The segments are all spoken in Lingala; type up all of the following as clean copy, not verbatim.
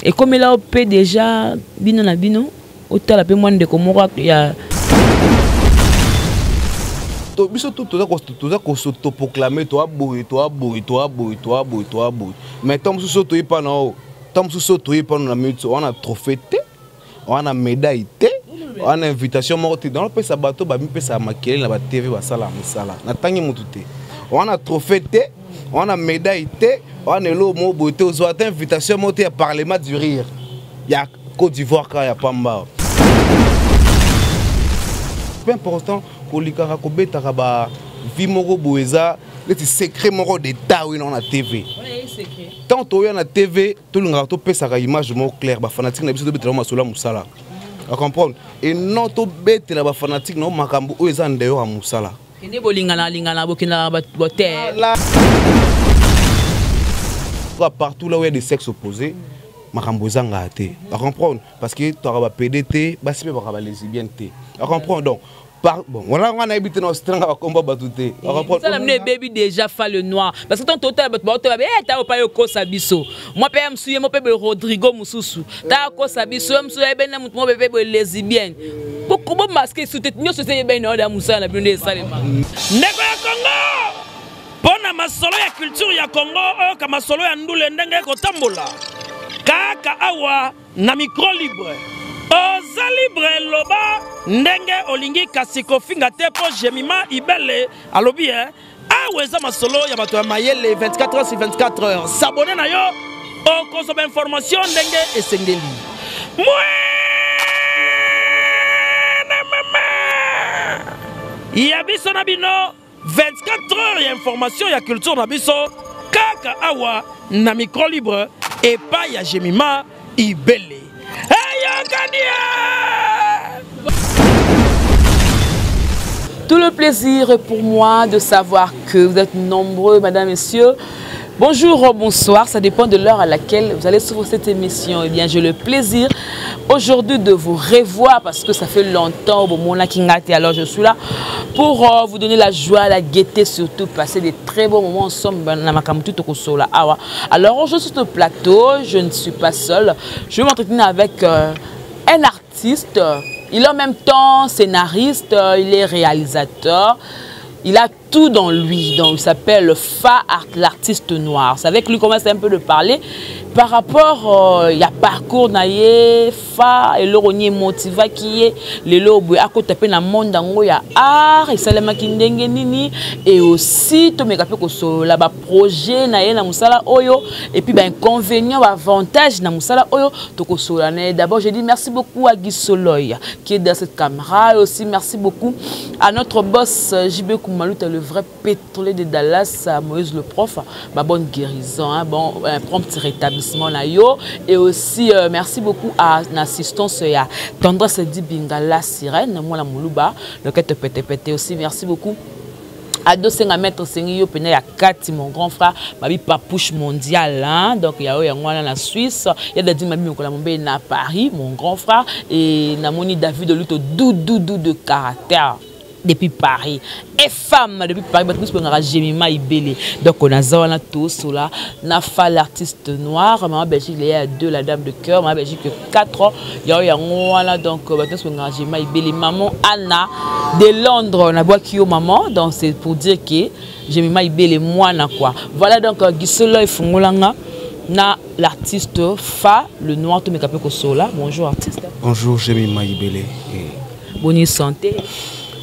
Ekomela yo mpe déjà bino na bino otala mpe mwa ndeko moko ya to biso tu toza kosotoproclame toa boye, toa boye, toa boye, toa boye, toa boye, mais ntango mosusu oyo toye mpa na oyo, ntango mosusu oyo toye mpano na minute wana, trophée te, wana médaille te, wana invitation moko te. Donc opesa bato bamipesaka makelele na batv, basalaka mosala, natangi motu te, wana trophée te, wana médaille te, wana eloko moko boye te, ozwa ata invitation moko te ya Parlement du rire ya Côte d'Ivoire kaka ya pamba. Peu important kolikaka kobetaka ba vie moko boye, eza neti secret moko d'état oyo na TV. Tant toya na TV, tolingaka topesaka image moko claire. Bafanatique na biso, tobetela masolo ya mosala, acomprendre, et non tobetela bafanatique na makambo oyo eza ndeyo ya mosala. Kende bolingana lingana, bokendaka bote. Partout là où il y a des sexes opposés, makambo ezangaka te, acomprendre, parce que toaka bapédé te, basi mpe baka balesbienne te, acomprendre. Donc par bon, voilà, nga nayebi te na ostranga bakomba bato te. Sala mino ebebi déjà Fa le Noir, parce que tant totala bato baotala e ta opa yo kosa biso mwa mpe ya mosusu ye mo mpe boye Rodrigo mosusu ta akosa biso ye mosusu ayebeni na motu mo mpe boye lesbienne, bomaske su te, nyonso ese eyebeni na oyo ya mosala na bino nde esalema. Ndeko ya Kongo, mpo na masolo ya culture ya Kongo, oyoka masolo ya ndule ndenge ekotambola kaka awa na micro libre. Oza libre, loba ndenge olingi, kasi kofinga te, mpo Jemima Ibele alobi e awa eza masolo ya bato ya mayele. 24 heures sur 24 heures, s'abonner na yo, okozwa bainformation ndenge esengeli. Mwene mama ya biso na bino, 24 heures ya information ya culture na biso kaka awa na micro libre epai ya Jemima Ibele. Eyokani. Tout le plaisir pour moi de savoir que vous êtes nombreux, madame, messieurs. Bonjour, bonsoir, ça dépend de l'heure à laquelle vous allez suivre cette émission. Eh bien, j'ai le plaisir aujourd'hui de vous revoir parce que ça fait longtemps au moment là. Alors, je suis là pour vous donner la joie, la gaieté, surtout passer des très bons moments ensemble. Alors, je suis sur le plateau, je ne suis pas seule. Je vais m'entretenir avec un artiste. Il est en même temps scénariste, il est réalisateur. Il a tout dans lui. Donc, il s'appelle Fa Art, l'artiste noir. C'est avec lui qu'on va un peu de parler. Par rapport, il y a parcours na ye, Fa, eloko nini motivaki ye, lelo boye akota pe na monde yango ya art, esalemaki ndenge nini, et aussi tomeka pe kosolola ba projet na ye na mosala oyo, et puis ba inconvénient, ba avantage na mosala oyo tokosolola na ye. D'abord, je dis merci beaucoup à Guy Soloy qui est dans cette caméra, et aussi merci beaucoup à notre boss JB Koumalouta, le vrai pétrolier de Dallas, à Moïse le prof, ma bonne guérison, hein, bon, un prompt rétablissement na yo, et aussi merci beaucoup à l'assistance ya Tendresse Dibinga la sirène, moi la Moulouba, le quête pété pété aussi, merci beaucoup. Ado Senga Maître Sengi yo pena ya Kati, mon grand frère, Mabi Papouche mondial, hein, donc ya oyo yango na Suisse, ya Dadi Mabi Mokola Mombe na Paris, mon grand frère, et namoni David Luto dou dou dou de caractère depuis Paris et femme depuis Paris, bato biso bengaka Jemima Ibele. Donc on a zawana tous là na Fa l'artiste noir, maman Belgique Léa 2, la dame de cœur, maman Belgique 4, ya yango wana. Donc bato biso bengaka Jemima Ibele, maman Anna de Londres na boaki yo maman. Donc c'est pour dire que Jemima Ibele mwana quoi. Voilà, donc Giselo efungolanga na l'artiste Fa le noir, to mekape kosola. Bonjour artiste. Bonjour Jemima Ibele. Bonne santé.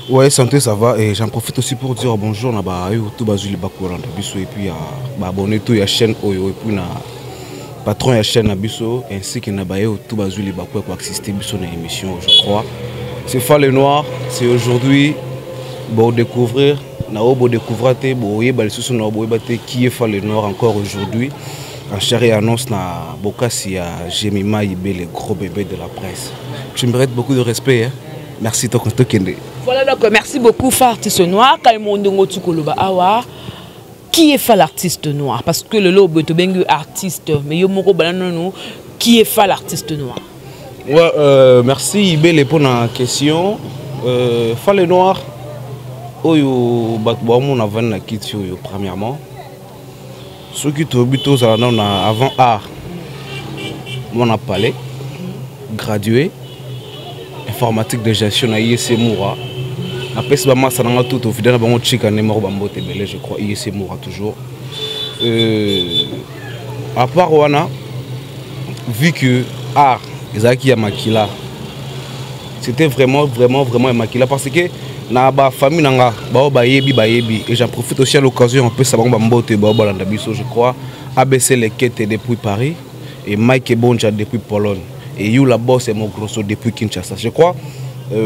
Ouais, santé ça va, et j'en profite aussi pour dire bonjour na ba yo tout bazuli bakolanda biso, et puis à ba abonné tout ya chaîne oyo, et puis na patron ya chaîne na biso, ainsi que na ba yo tout bazuli bako ko assister biso na émission. Je crois c'est Fa le Noir, c'est aujourd'hui bon découvrir na obo découvrir te bo yeba lisusu na bo yeba te qui est Fa le Noir encore aujourd'hui en chair et annonce na bokasi ya Jemima Ibele, gros bébé de la presse. Tu mérites beaucoup de respect, hein. Merci tokende. Voilà, donc merci beaucoup Fa artiste noir. Kaimondongo tukoloba awa. Qui est Fa l'artiste noir? Parce que le lobo tobengi artiste, mais yo moko banano nous, qui est Fa l'artiste noir? Ouais, merci Ibele pour la question. Fa le Noir oyo bato ba mona vani na kiti oyo, premièrement soki toyebi tozala nano na avant art. Mwana palais, gradué informatique de gestion na IEC Moura. Napesi bamasa na nga tout tofida na bango chika nde moko bambote ebele, je crois IEC Moura toujours. À part wana, vu que art ezalaki ya makila, c'était vraiment vraiment vraiment ya makila, parce que na bafamille na nga bao bayebi bayebi, et j'en profite aussi à l'occasion opesa bango bambote bao balanda biso, je crois ABC Lekete depuis Paris et Mike Bonja depuis Pologne et Yula Boss et Mogrosso depuis Kinshasa. Je crois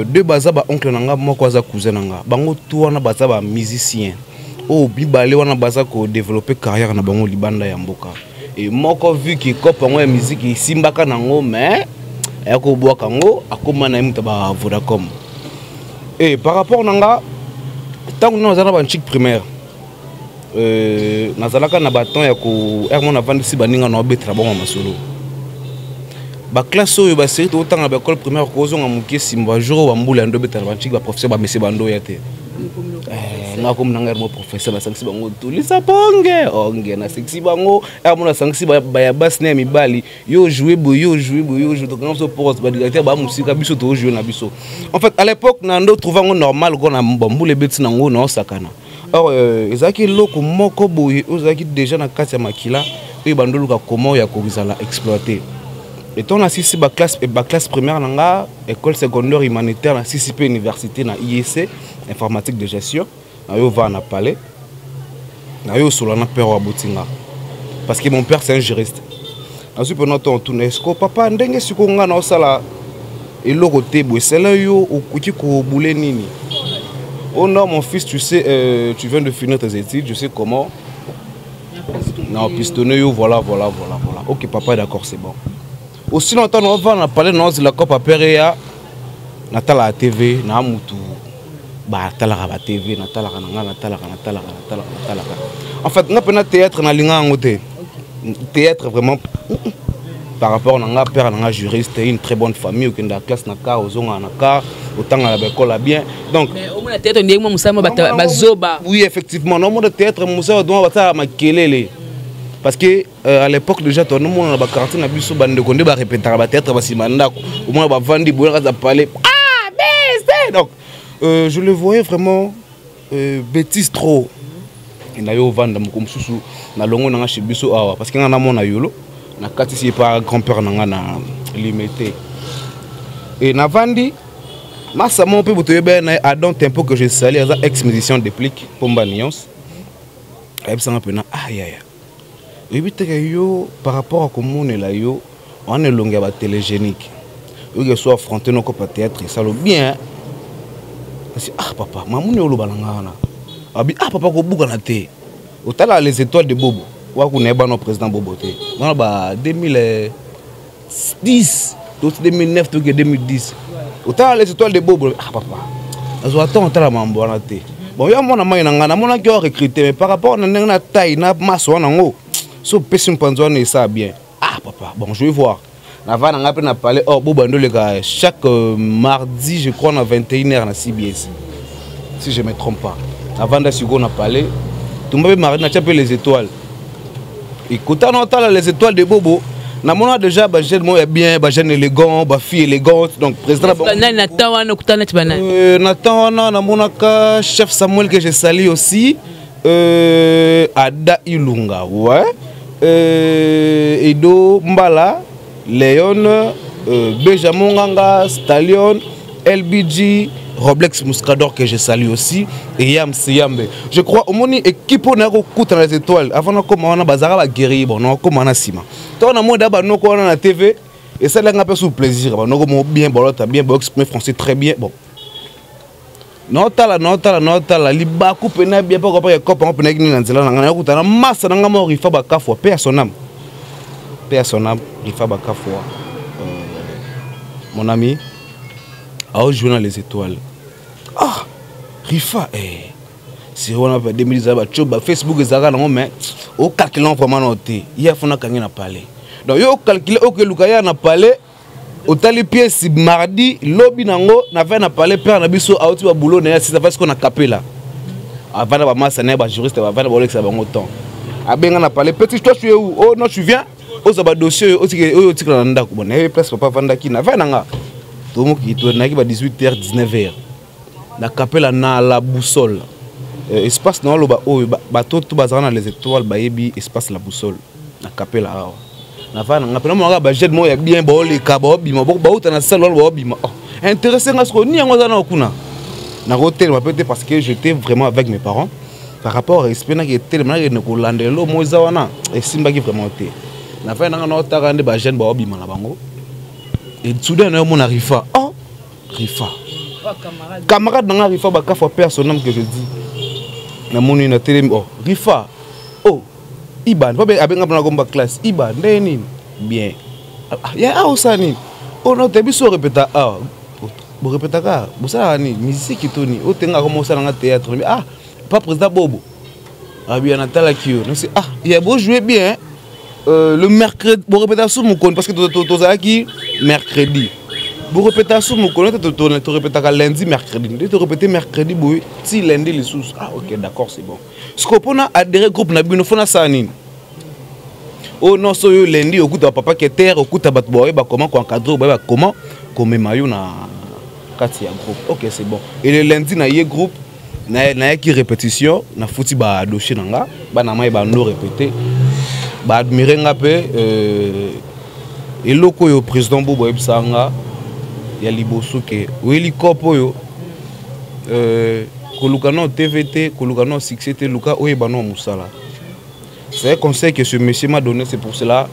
deux baza ba oncle na nga, moko aza cousin na nga, bango tout wana baza ba musicien oyo mibale wana baza kodévelopper carrière na bango libanda ya mboka. Et moko, vu que kope yango ya musique esimbaka nango, mais aya kobwaka yango, akóma na ye moto ba Vodacom. Et par rapport na nga, ntango naza na banchik primaire, nazalaka na batemps ya ko ere mo navandisi baninga na obetela bango masolo baklasse oyo basérie totanga baécole primaire. Kozonga moke nsima, bajour oyo bambula ya ndo obetela banchik, baprofesseur bamese bandoya te. Nga komi nanga mo professeur, basangisi bango tolisa ponge onge, nasekisi bango ere mo nasangisi baya basi na ya mibali, yo joue boye, yo joue boye, yo joue, tokanga biso porte, badirecteur baya mosika, biso tojoue na biso. En fait, à l'époque na ndo trouve yango normal ko na bambula ebeti nango naosakana. Or ezalaki eloko moko boye oyo ezalaki déjà na kati ya makila, oyo bandoluka comment ya kozala exploité. Etant nasisi baclasse primaire na nga, école secondaire humanitaire, nasisi mpe université na IEC informatique de gestion, nayo va na palais, nayo osola na père oyo abotinga, parce que mon père, c'est un juriste. Nazwi mpena to otuna esko papa ndenge sikoyo nga naosala eloko te boye, sela yo okoki kobule nini? Oh non, mon fils, tu sais, tu viens de finir tes études, je sais comment na pistonné yo, voilà voilà voilà voilà. Ok papa, d'accord, c'est bon. Aussi longtemps naovanda na palais, naozela ko papa ya natalaka TV na mutu batalaka ba TV, natalaka na nga, natalaka natalaka natalaka natalaka. En fait, nga mpena théâtre nalinga yango te, théâtre vraiment. Par rapport na nga, père na nga juriste, une très bonne famille, okende ya classe na car, ozonga na car, otanga na baekole ya bien, donc omona théâtre ndenge mwa mosala bato bazoba. Oui, effectivement, nomona théâtre mosala donc basalaka makelele, parce que à l'époque déjà tonomona na baquartier na biso, bandeko nde barépétaka bathéâtre basima ndako, omona bavandi boye na kati ya palais A B C. Donc je le voyais vraiment bêtise trop. Na yo ovanda moko mosusu na longo nanga chez biso awa, parce que nga namona yolo nakatisi ye pa grand père na nga na Limete e navandi masa moko mpe boto oyeba na ye, Adam Tempo, que je sali, aza ex musicien de Plique Pomba Nuance. Ayebisanga mpena: ah yaya, oyebi teke yo par rapport a komonela yo wana elongi ya batélégénique, oyoki so affronte nokopa théâtre esalo bien. Kasi ah papa, mamuni oloba na nga wana abi: ah papa, kobukana te, otala Les Étoiles de Bobo wakuna, yeba no président Bobo te wana ba 2010 to 2009 toke 2010, otala Les Étoiles de Bobo. Ah papa, nazwa ntango otala mambo wana te. Bon, yo mwana mai na ngai, namonaki oyo recruté, mais par rapport na ndenge na taille na maso wana yango so opesi mopanzi wana esala bien. Ah papa, bon, je vais voir. Nava na ngai mpe na palais or bo bando oleka chaque mardi, je crois na 21 heures na CBS, si je me trompe pas. Navanda sikoyo na palais, tumba mpe mardi, natia mpe Les Étoiles. Ekota na otala Les Étoiles de Bobo, namona déjà bajeune moko ya bien, bajeune élégant, bafille élégante, donc président na bango. Banani na temps wana okutana neti banani? Na temps wana namonaka chef Samuel, que je salue aussi, Ada Ilunga, ouais, Edo Mbala, Léon, Benjamin Nganga, Stallion, LBG, Roblex Muscador, que je salue aussi, et Yam Siyambe. Je crois omoni équipe oyo nakokuta na Les Étoiles avant nakoma wana, bazalaka baguerrier. Bon, nakoma na nsima to na moni da banoko wana na TV, esalanga mpe sous plaisir, banoko mo bien, bolota bien, boexprime français très bien. Bon, naotala naotala naotala libaku mpena bien mpo kopaka ekope yango mpena nini na nzela na ngai, nakutana masa na ngai mo Rifa Bakafwa, paix à son âme, paix à son âme, Rifa Bakafwa, mon ami aojouer na Les Étoiles. Ah Rifa, eh siri wana pa 2000 ezala batio ba Facebook ezalaka nango, mais ocalcule vraiment nao te, ye afona akangi na palais. Donc yo ocalcule, okeluka ye na palais, otali pièce mardi, lobi nango na vai na palais, père na biso auti babulo na ye asisa va siko na kapela, avanda bamasa na ye bajuriste, bavanda baolekisa bango temps. Abenga na palais: petit, toi tu es où? Oh non, tu viens. Ozwa badossier oyo, oyo otikala na ndako. Bon, nayebi place papa avandaki na vai na nga. Tomoki nayaki ba 18 h 19 h na kapela na La Boussole. Espace na oloba oyo bato to bazala na Les Étoiles bayebi espace La Boussole na kapela awa. Navanda na nga mpe namonaka bajeune moko ya bien baoleka, baobima, bauta na salle wana, baobima. Oh, intéressé nga sikoyo, ni yango aza nao kuna. Nakotelema mpe te parce que j'étais vraiment avec mes parents. Par rapport au respect, naki etelema, nakende kolanda elo mo eza wana, esimbaki vraiment te. Navandi nanga, naotaka nde bajeune baobima na bango et soudain nayomona Rifa. Oh, Rifa, camarade nanga Rifa Bakafa, père son âme que je dis. Namoni natelemi: "Oh Rifa, oh Iba." Mpo abenga mpona komba classe Iba ndenge nini bien ya awa, osala nini? Oh no te, biso orepeta awa. Borepetaka, bosalaka nini? Misiki to nini? Otengaka koma osalanga théâtre. Ah, pas président Bobo abia, natalaki yo, nasi ah ya bojouer bien. Le mercredi borepeta su mokoni parce que tozalaki mercredi, borepeta su mokoni te. Torepetaka lundi, mercredi nde torepete mercredi boye ti lundi lisusu. Ah ok, d'accord, c'est bon. Sikoyo mpona adhérer groupe na bino, fona sala nini? Oyo nyonso oyo, lundi okuta bapapa Keter, okuta bato bayeba comment koencadrer, bayeba comment komema yo na kati ya groupe. Ok, c'est bon. Et le lundi na ye groupe, nayaki répétition, nafuti badossier na nga, bana mai bando répété, baadmire nga mpe. Eloko oyo président Bobo ayebisaka nga ya liboso ke oyeli cope oyo, koluka no TV te, koluka no succès te, luka oyeba no mosala. C'est un conseil que ce monsieur m'a donné. C'est pour cela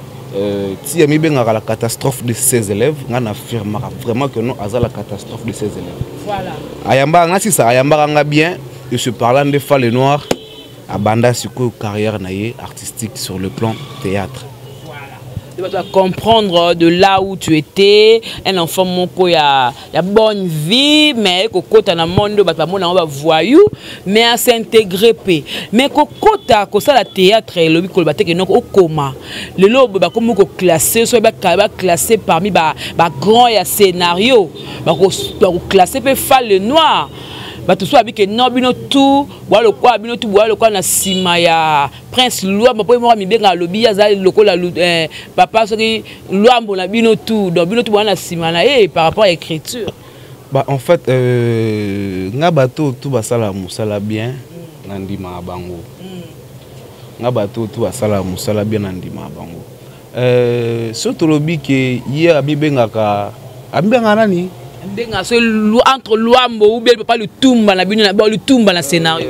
ti amibengaka la catastrophe de ses élèves, nga naffirmaka vraiment que non, aza la catastrophe de ses élèves. Voilà. Ayambaka nga sisa, ayambaka nga bien. Et ce parlant nde Fa le Noir abanda sikoyo carrière na ye artistique sur le plan théâtre. Tu vas comprendre de là où tu étais, un enfant moko ya bonne vie, mais kokota na monde, bato bamona yango bavoyou, mais as'intégrer mpe. Mais kokota kosala théâtre, elobi koloba te ke noko okoma lelo bakomi koclasser, so baclasser parmi bagrand ya scénario, bakoclasser mpe Fa le Noir. Bato so babi ke non, bino tout boya lokwa, bino tout boya lokwa na nsima ya Prince Lwambo, mpo moko mibenga alobi ye aza lokola papa soki Lwambo na bino tout. Donc bino tout boya na nsima na ye par rapport à écriture. Bah, en fait, nga bato tout basala mosala bien na ndima ya bango. Nga bato tout basala mosala bien na ndima ya bango. So tolobi ke ye amibengaka, amibengaka nani? Mbenga so entre Lwambo ou bien papa Lutumba na bino, na ba Lutumba na scénario.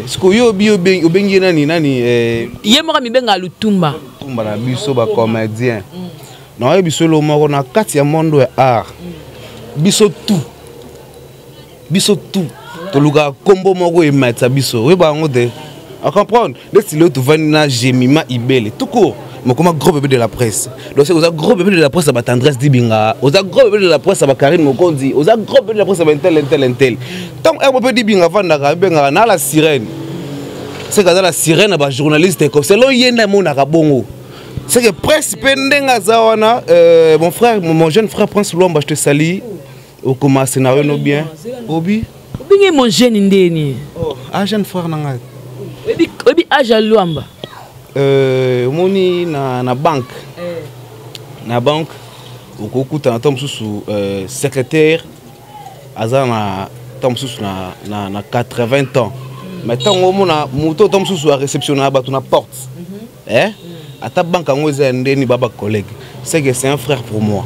Sikoyo obi obengi ye nani nani? Ye moko mibenga Lutumba. Lutumba na biso bacomédien, naoyebi biso elo moko na kati ya monde ya art. Biso tout tolukaka nkombo moko ematisa biso, oyeba yango te, acomprendre. Neti lelo tovandi na Jemima Ibele tout court, mokoma gros bébé de la presse. Donc c'est oza gros bébé de la presse ya batendresse Dibinga, oza gros bébé de la presse ya bakarine Mokonzi, oza gros bébé de la presse ya baintel intel intel. Ntango ere mpe Dibinga avandaka, abengaka na la sirène, c'est aza la sirène ya bajournaliste comme selon ye nde amonaka bongo. C'est que presse mpe ndenge aza wana. Mon frère, mon jeune frère Prince Lwamba, je te salue. Okoma scénario no bien obi. Obingi mon jeune ndeni? Oh, ah, jeune frère na ngai. Oyebi age ya Lwamba? Omoni na banque, na banque okokutana ntango mosusu secrétaire aza na ntango mosusu na 80 ans, mais ntango omona moto ntango mosusu aréceptionnaka bato na porte, eh? Ata banque yango eza ya ndeni, ba bacollègue, c'est que c'est un frère pour moi.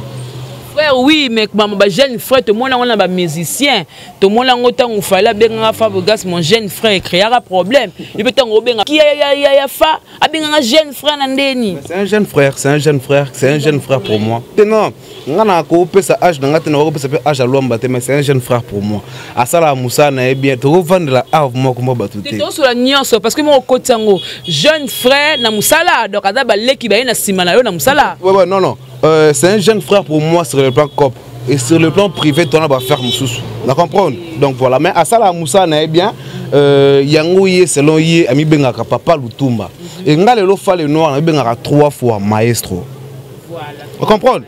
Frère, oui, mais ba jeune frère, tomona yango na bamusicien, tomona yango ntango Fali abenganga Fabregas mon jeune frère, ecréaka problème. Ye mpe ntango obenga ya Fa, abenganga jeune frère na ndeni? C'est un jeune frère, c'est un jeune frère, c'est un jeune frère pour moi. Te non, nga na kopesa âge na nga te, na kopesa mpe âge ya Lwamba te, mais c'est un jeune frère pour moi. Asalaka mosala na ye bien, tokovandela art moko mpo bato te. Tosola nyonso parce que moko okoti yango jeune frère na mosala, donc aza baleki baye na nsima na yo na mosala. Ouais, non, c'est un jeune frère pour moi sur le plan cop et sur le plan privé, tona bafaire mosusu na comprendre. Donc voilà, mais asalaka mosala na ye bien. Yango ye, selon ye, amibengaka papa Lutumba e nga lelo Fa le Noir namibengaka trois fois maestro. Voilà. Comprendre?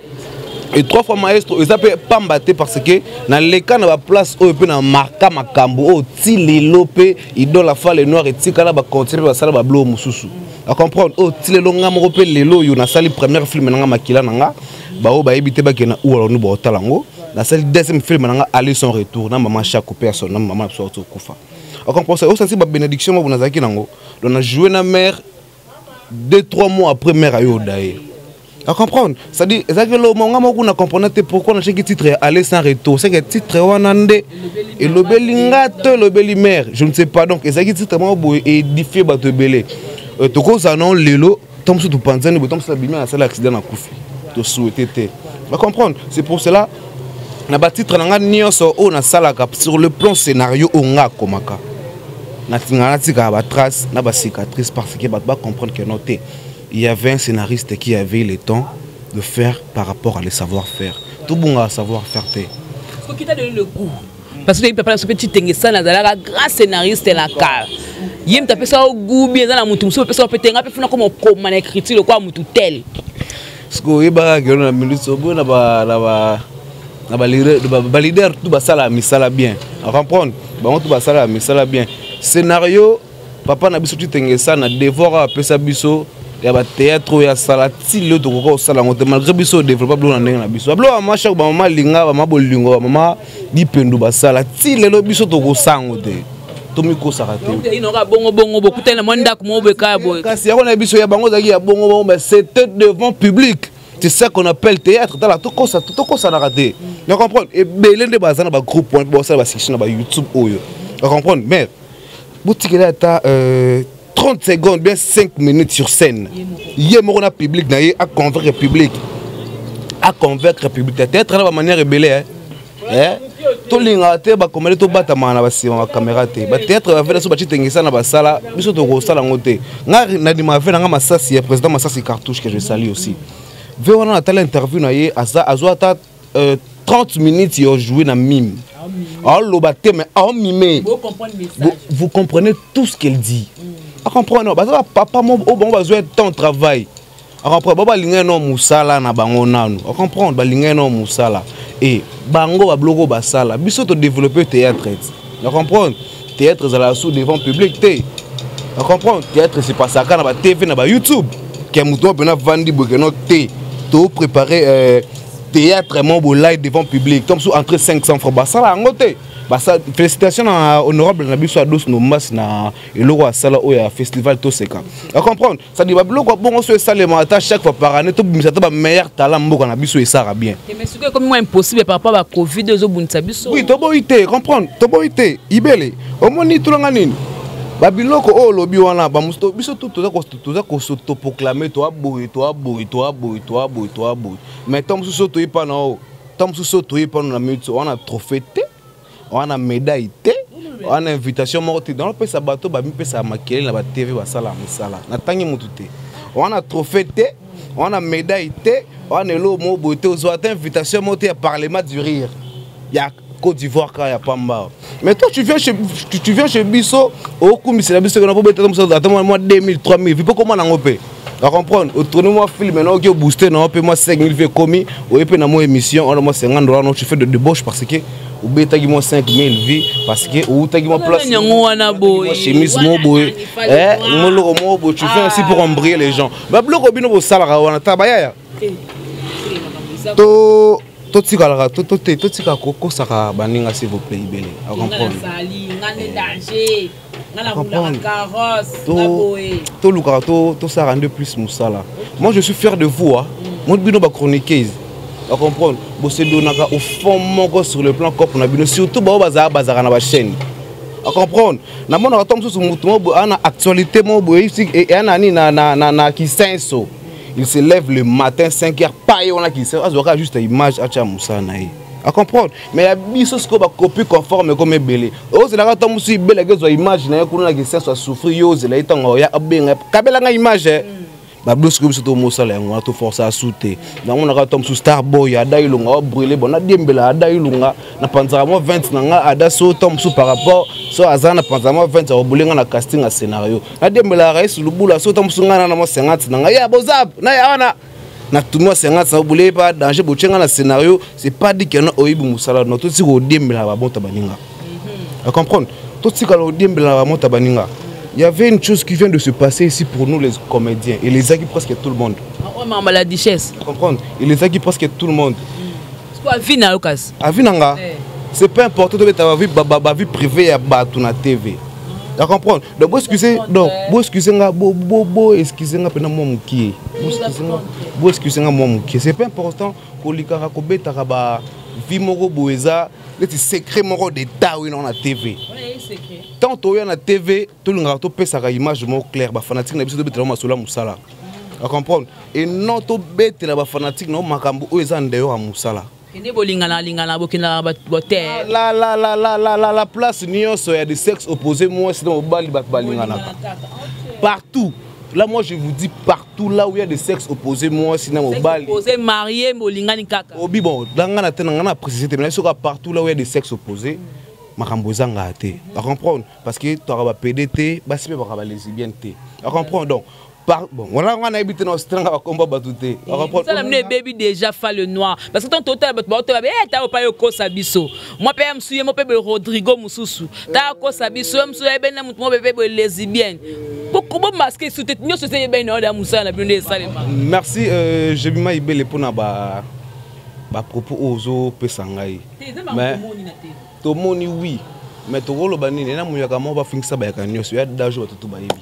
Et trois fois maestro eza mpe pamba te, parce que naleka na baplace oyo mpe na marka makambo oyo ti lelo mpe idole Fa le Noir etikala, bacontinue mpe basala bablo mosusu. Acomprendre oyo ti lelo nga moko mpe lelo oyo nasali première film na nga Makila na nga, baoyo bayebi te bakende na uwalonu baotala yango. Nasali deuxième film na nga Aller sans retour na mama Chako personne na mama na biso auti kokufa. Ocomprendre ça osanti babénédiction moko nazalaki nango. Donc na joué na mère 2 3 mois après mère ayo oda ye. À comprendre, c'est-à-dire ezalaki eloko nga moko na comprendre te pourquoi natiaki titre ya Aller sans retour. C'est que titre wana nde elobeli nga to elobeli mère, je ne sais pas. Donc ezalaki titre moko boye édifie bato ebele. Tokozala nao lelo ntango mosusu topanzani boye, ntango mosusu abimi asala accident na kufi, tosouhaite te. Bacomprendre, c'est pour cela na batitre na nga nyonso oyo nasalaka sur le plan scénario oyo nga akomaka, natingaka natikaka batrace na bacicatrice, parce que bato bacomprendre que no te, il y avait un scénariste qui avait le temps de faire par rapport à le savoir-faire. Tout bon à savoir-faire te. Ce qui t'a donné le goût? Parce que papa soki Titengesana azalaka grand scénariste na kala. Ye moto apesa yo goût bien eza na motu mosusu apesa yo mpe te, nga mpe funa koma okoma na écriture lokola motu tel. Parce que oyebaka kelo na minute oboye na ba na ba na ba leader, ba, ba leader tout basala misala bien. A comprendre? Bango tout basala misala bien. Scénario papa na biso Titengesana devoir apesa biso ya ba théâtre oyo asala ti lelo tokoka kosala yango te, malgré biso développa biloko na ndenge na biso. Babiloko ya mama Chako, bamama Linga, bamama Bolingo, bamama Bipendu basala ti lelo biso tokosala yango te, tomikosaka te. Bongo bongo bokutani na mwa ndako moko boye kaka boye. Kasi yango na biso ya bango ezalaki ya bongo bongo, mais c'était devant public. C'est ça qu'on appelle théâtre. Tala tokosa, tokosanaka te. Na comprendre ebele nde baza na ba groupe wana bosala ba section na ba YouTube oyo. Na comprendre, mais botikela ata 30 secondes bien 5 minutes sur scène. Ye moko na public na ye a convaincre public. A convaincre public. Théâtre na ba manière ebele, hein. Eh? Tolingaka te bakomele tobatamaka na basima ba caméra te. Ba théâtre ba vela so batitengisa na basala biso tokosala yango te. Nga nandima ve na nga Masasi ya président Masasi Cartouche que je salue aussi. Ve wana natala interview na ye, aza azwa ata 30 minutes yo jouer na mime. Aloba te mais en mime. Vous, vous comprenez tout ce qu'elle dit. A comprendre baza ba papa mo o bango bazwa temps travail. A comprendre ba balinga no musala na bango nanu. A comprendre balinga no musala et bango ba bloko basala biso to développer théâtre. A comprendre théâtre ezala sous devant public te. A comprendre théâtre c'est pas ça na ba TV na ba YouTube ke muto bena vandi boke no te to préparer théâtre mo bo live devant public comme sous entre 500 francs basala yango te. Basa félicitations na honorable na biso Ados Nombas na eloko asala oyo ya festival toseka. A comprendre ça dit ba biloko bongo so esalema ata chaque fois par année to bimisa to ba meilleur talent mboka na biso esara bien. Mais ce qui est comme moi impossible par rapport à Covid ezo bunisa biso. Oui, toboyi te, comprendre, toboyi te, ibele. Omoni tulanga nini? Ba biloko oyo lobi wana ba musto biso tout toza ko toza ko s'autoproclamer to aboyi to aboyi to aboyi to aboyi to aboyi. Mais tant mususu to yepa na o, tant mususu to yepa na minute wana trophée te, wana médaille te, wana invitation moko te. Donc pesa bato ba mipesa makelele na ba TV basala misala. Na tangi mutu te. Wana trophée te, wana médaille te, wana elo mo boye te, ozwa ata invitation moko te ya parlement du rire. Ya Côte d'Ivoire ka ya pamba. Mais toi tu viens chez tu, tu viens chez biso au kumisela biso na bobeta musa ata moi 2000 3000 vi poko mwana ngope. A comprendre, au tourner moi film maintenant OK booster na pe moi 5000 vi komi, au pe na moi émission, on a moi 50 $, non tu fais de débauche parce que ou beta ki moi 5000 vi parce que ou ta ki moi place Nyango wana boy. Moi chemise mo boy. Eh, mo loko mo boy, tu viens aussi pour embrayer les gens. Ba bloko bino bo sala wana ta ba yaya. To totikalaka to to te totika kokosaka baninga s'il vous plaît ibele. A comprendre. To lukaka to to sala nde plus musala. Moi je suis fier de vous hein. Moi bino ba chroniqueuse. A comprendre. Bo se donnaka au fond moko sur le plan corps na bino surtout ba bazaka bazaka na ba chaîne. A comprendre. Na mona ka mosusu mutu mo bo ana actualité mo bo ici et ana ni na na na na kisenso. Il se lève le matin 5 heures pas on a qui se azoka juste image acha musa na ye. A comprendre. Mais ya biso siko ba copie conforme comme ebele. Ozela ka mosusu ibele ke zwa image na ye kuna na kisenso a souffrir yo ozela ye tango ya abenga kabela nga image. Ba blouse ko biso to mosala yango to force à sauter. Na mona ka mosusu star boy ada ilonga wa brûler bon na diembela ada ilonga na panzaka moi 20 na nga ada so to mosusu par rapport so azana na panzaka moi 20 ya bolenga na casting à scénario. Na diembela Raïs Lubula so to mosusu nga na moi 50 na nga ya bozap na ya wana na tournoi 50 na boulé pas danger bochenga na scénario, c'est pas dit que non oyibi musala no to siko diembela ba bonta baninga. A comprendre? To sika lo diembela ba monta baninga. Il y avait une chose qui vient de se passer ici pour nous les comédiens et les acquis presque tout le monde. Ah, la duchesse. Comprendre? Et les acquis presque tout le monde. Quoi vie na yo kasi? Avis na nga. C'est pas important de mettre vie ba vie privée ya bato na TV. Tu comprends? Donc bo excusez, donc bo excusez nga bo bo bo excusez nga pena moi mukie. Bo excusez nga, bo excusez nga moi mukie. C'est pas important kolikaka kobetaka ba vie moko boye eza neti secret moko d'état oyo na TV. Tant toya na TV tolingaka topesaka image moko claire bafanatique na biso tobetela masolo ya mosala. A comprendre? Et non tobetela bafanatique na makambo oyo eza ndeyo ya mosala. Kende bolingana lingana bokendaka bote. La la la la la la la place nyonso ya de sexe opposé mwasi na mobali bato balinganaka. Partout. Là, moi, je vous dis partout là où il y a des sexes opposés, moi, sinon, mobali. Opposé, marié, bolingani kaka. Obi, bon, dans la tête, on a précisé, mais là, partout là où il y a des sexes opposés, makambo ezanga te. À comprendre? Parce que tu as PDT, basi pe ba lesbienne te. À comprendre? Donc, par, bon, voilà, on a habité dans ce train, on va combattre tout. À comprendre? Ça, la baby déjà fait le noir. Parce que ton total, bah, bah, eh, t'as pas eu kosa biso. Moi, pe, m'souye, moi, pe, Rodrigo Mususu. T'as kosa biso, m'souye, ben, na, moi, pe, pe, lesbienne. Beaucoup de masques sous tête, nous, c'est ben, on a moussa, la blonde, ça, les marques. Merci, Jemima Ibele pour na ba, ba propos ozo pesangai. Mais, tomoni oui, mais to rolo banini na muyaka mo ba fingisa ba yaka nyoso ya dajo to ba yebi.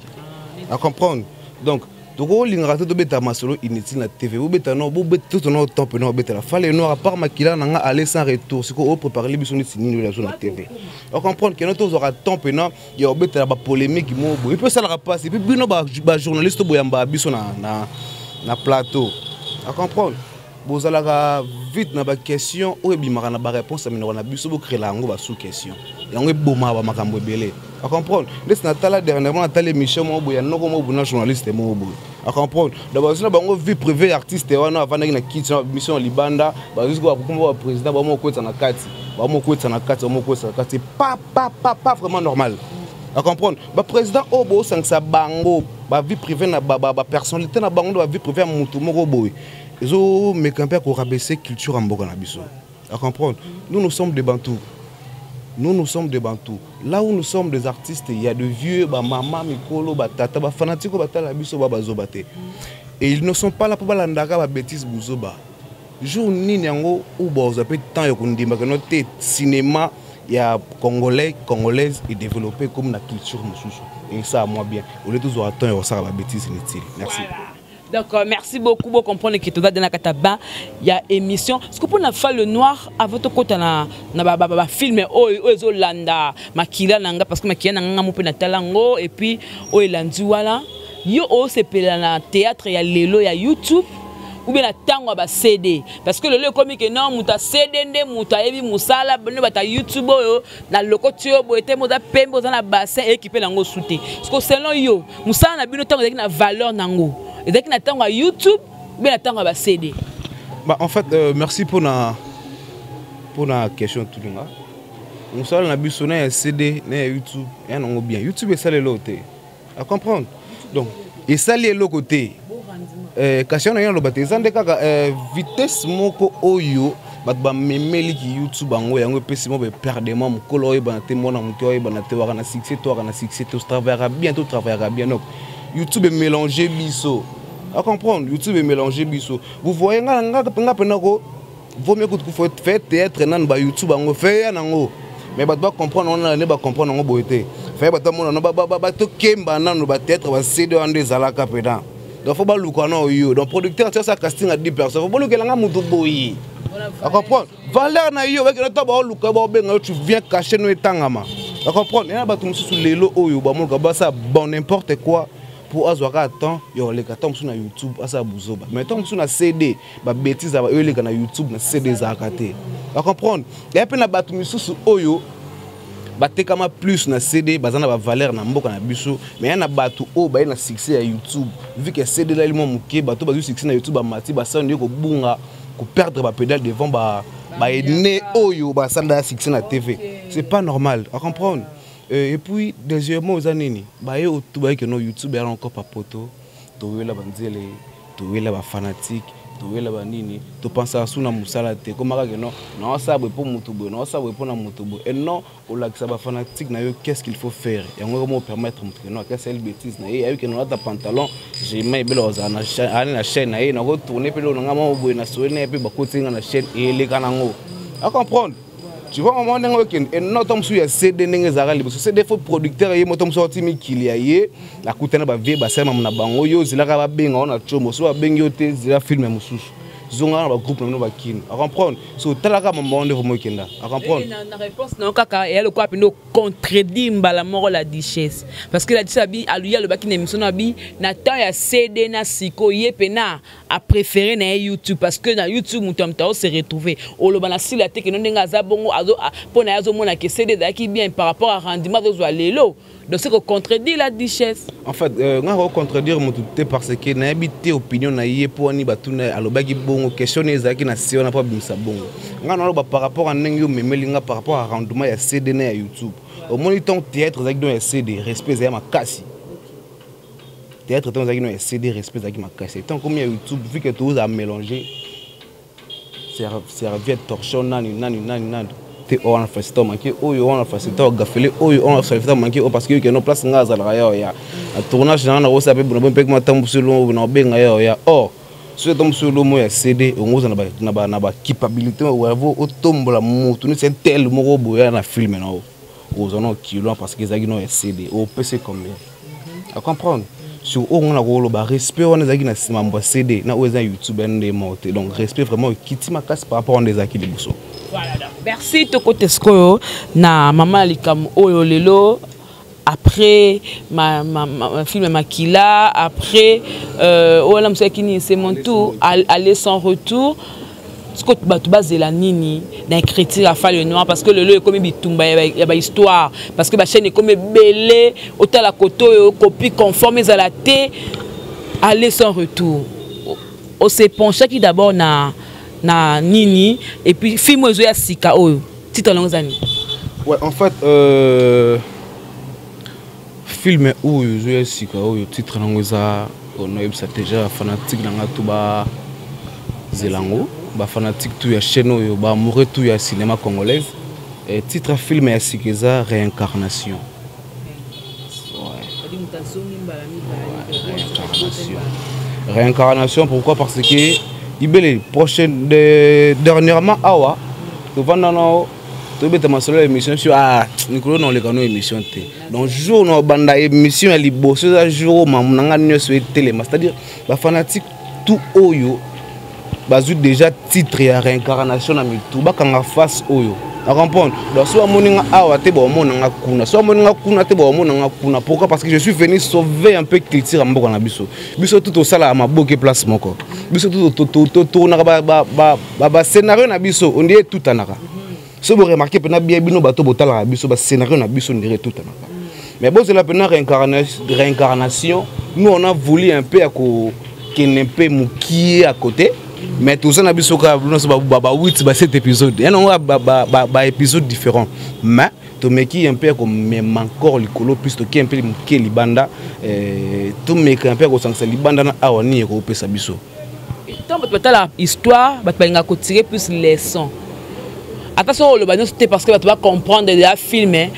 À comprendre? Donc, toko lingaka te tobeta masolo inutile na TV. Bobeta no, bobeta tout no temps pe no bobeta la fale noir à part makila na nga aller sans retour. Siko o préparer biso neti nini la zone na TV. On comprendre que nous aura temps pe no ya obeta ba polémique mo boye. Et puis ça la passe. Et puis bino ba journaliste boyamba biso na na na plateau. À comprendre? Bozalaka vite na ba question oyo ebimaka na ba réponse ya minoko na biso bocréela yango ba sous question. Yango ebomaka ba makambo ebele. À comprendre? Ndeti natala dernièrement natala émission moko boye ya noko moko boye na journaliste moko boye. À comprendre? Donc bazwi na bango vie privée ya artiste wana avandaki na kiti na mission ya libanda, bazwi sikoyo bakokoma ba président, bango moko kokotisa na kati. Bango moko kokotisa na kati, bango moko kokotisa na kati. C'est pas, pas, pas, pas vraiment normal. À comprendre? Ba président oyo bosangisa bango, ba vie privée na ba, ba, ba personnalité na bango, ba vie privée ya motu moko boye. Ezo meka mpe ko rabaisser culture ya mboka na biso. À comprendre? Nous, nous sommes des Bantous. Nous, nous sommes des Bantous. Là où nous sommes des artistes, il y a de vieux, ba mama, mikolo, ba tata, ba fanatiques, ba tala biso, ba bazoba te. Et ils ne sont pas là pour balandaka ba bêtises buzoba. Jour nini yango ou ba oza pe temps ya kondimba que notre cinéma ya congolais, congolaise est développé comme la culture mosusu. Et ça, moi bien. Au lieu de toujours attendre, on sera ba bêtises inutiles. Merci. Voilà. Donc, merci beaucoup pour comprendre que tout dans la kataba, il y a émission. Ce que pour la faire le noir avant de côté na na ba ba ba film oh oh Zolanda makila nanga parce que makila nanga mo pe na talango et puis oh elandu wala yo oh c'est pela na théâtre ya lelo ya YouTube ou bien na tango ba CD parce que lelo comme que non muta CD nde muta yebi musala bino bata YouTube oyo na lokoti yo boete moza pembe oza na bassin équipé nango souté. Parce que selon yo musala na bino tango ezalaki na valeur nango. Ezalaki na tango ya YouTube ou bien na tango ya ba CD. Bah, en fait, merci pour la question tout le monde. Musala na biso na ya CD na ya YouTube ya nango bien. YouTube esali eloko te. À comprendre. Donc esali eloko te. Kasi wana loba te eza nde kaka vitesse moko oyo bato bamemeliki YouTube yango, yango epesi mo beperdement mokolo oyo oyebana te, mwana moke oyo oyebana te, waka na succès to waka na succès to travaillera bien, to travaillera bien. Donc YouTube est mélangé biso. À comprendre, YouTube est mélangé biso. Vous voyez nga nga nga pena ko vaut mieux que tu fasses faire théâtre nan ba YouTube yango faire nango. Mais bato ba comprendre on ne ba comprendre ngo boyete. Faire bato mona no ba ba ba to kemba nanu ba théâtre ba CD wana nde ezalaka pena. Donc faut ba luka na oyo. Donc producteur tu ça casting à 10 personnes. Faut ba luka nga mutu boyi. À comprendre? Valeur na yo avec to ba luka ba benga tu viens cacher no etangama. À comprendre? Ya bato mususu lelo oyo ba moka ba ça bon n'importe quoi pour azwaka temps yo leka temps mususu na YouTube asa buzoba. Mais temps mususu na CD ba bêtises ba yo leka na YouTube na CD ezalaka te. À comprendre? Ya pe na bato mususu oyo batekama plus na CD baza na ba valeur na mboka na biso, mais ya na bato oyo baye na succès ya YouTube vu que CD lali mwa moke, bato bazwi succès na YouTube bamati basala nde kobunga ko perdre ba pédale devant ba aîné oyo basala ya succès na TV. C'est pas normal, à comprendre. Et puis deuxièmement oza nini baye otu baye que no YouTube ya encore pa poto toyela banzele toyela ba fanatique Towela banini, topensaka su na mosala te. Komaka ke non, naosala boye mpo motu boye, naosala boye mpo na motu boye, et non olakisa bafanatique na yo qu'est-ce qu'il faut faire. Yango ekomo permettre motu ke non, akesali bêtise na ye, ayebi ke nolata pantalon jema ebele, kozala na chaîne na ye, nakotourne mpe lelo na nga moko boye na soye na ye mpe bakoti nga na chaîne, eleka nango acomprendre. Tu vois, mama, ndenge okende et non, mosusu ya CD, ndenge ezalaka liboso, CD faut producteur ye moto mosusu oti mikili ya ye, akutana bavie, basalema na bango. Yo ozelaka babenga o na tshombo, so babengi yo te, zela film ya mosusu, zonga na bagroupe na bino bakini acomprendre. So otalaka mama wana nde vraiment okenda acomprendre. Na réponse na yo kaka eya lokola mpenza contredire mbala moko la Duchesse, parce que la Duchesse abi aluyi, alobaki na émission na abi na temps ya CD na siko, ye mpena apréféré na ye YouTube, parce que na YouTube moto ya moto azo se retrouver. Oloba na sila te keno ndenge aza bongo mpo na ye azomona ke CD ezalaki bien par rapport à rendement azozwa lelo. Donc c'est kocontredire la Duchesse. En fait, nga kocontredire motu te, parce que nayebi te opinion na ye mpo wani batuna alobaki bongo. Question ne ezalaki na se wana mpo abimisa bongo. Nga naloba par rapport à ndenge omemeli nga, par rapport à rendement ya CD na ya YouTube. Omoni, ntango théâtre ezalaki don ya CD, respect ezali makasi. Théâtre, ntango ezalaki no ya CD, respect ezalaki makasi. Ntango komi ya YouTube, vu que tozala mélanger serviette, torchon, nani nani nani nani te, oyo wana facilité manke, oyo wana facilité ogafele, oyo wana facilité manke oyo, parce que okende place nga azalaka ya oya na tournage nanga, nakosala mpe bona mpe matambusi lo na obenga ya oya. Or soki otambusi lomo ya CD, ongo oza na bacapabilité otombola motu neti tel moko boya na film na yo, oza na okilo, parce que ezalaki no ya CD, opesi combien à comprendre sur oyo nga na koloba. Respect wana ezalaki na mambo ya CD na oyo eza YouTube ya nde moko te. Donc respect vraiment ekiti makasi par rapport wana ezalaki liboso. Voilà, donc merci. Tokota sikoyo na mama ya likambo oyo lelo, après ma film Makila, après oyo mosalaki nini, c'est mon tour, aller sans retour. Siko bato bazela nini na écriture ya Fall le Noir? Parce que lelo ekomi bitumba ya bahistoire, parce que bachaîne ekomi ebele, otala kote oyo copie conforme ezala te. Aller sans retour, ose penchaki d'abord na nini? Et puis film oyo ezoya sika oyo, titre nango eza nini? Ouais, en fait, film oyo ezoya sika oyo, titre nango eza, nayebisa déjà fanatique na nga to bazela yango, bafanatique tout ya chaîne oyo, baamoureux tout ya cinéma congolaise, titre ya film ya sika eza Réincarnation. Réincarnation, réincarnation, pourquoi? Parce que ibele prochaine dernièrement awa tovanda nao, tobeta masolo ya émission sur, ah, mikolo na oleka no émission te. Donc jour na obanda émission ya liboso eza jour mamu na nga nyonso etelema, c'est-à-dire bafanatique tout oyo bazwi déjà titre ya Réincarnation na mitu, bakanga face oyo na comprendre. Donc so bamoni nga awa te, baomona nga kuna, so bamoni nga kuna te, baomona nga kuna. Pourquoi? Parce que je suis venu sauver un peu culture ya mboka na biso. Biso tu tosalaka maboke place moko, biso tu totournaka bascénario na biso, ondie etutanaka. So boremarquer mpena bien, bino bato botalaka biso, bascénario na biso ndire etutanaka. Mais bozela mpena Réincarnation. Nous, on a voulu un peu ya kokende mpe mokie à côté, mais toza na biso kaka nyonso ba 8, ba 7 épisode ya nango, baépisode différent, mais tomeki un peu ya komema encore likolo plus, toki un peu moke libanda, tomeka un peu ya kosangisa libanda na awa, nini ekopesa biso. Ntango bato batala histoire, bato balingaka kotirer plus leçon, ata soki oloba nyonso te, parce que bato bacomprendre déjà film.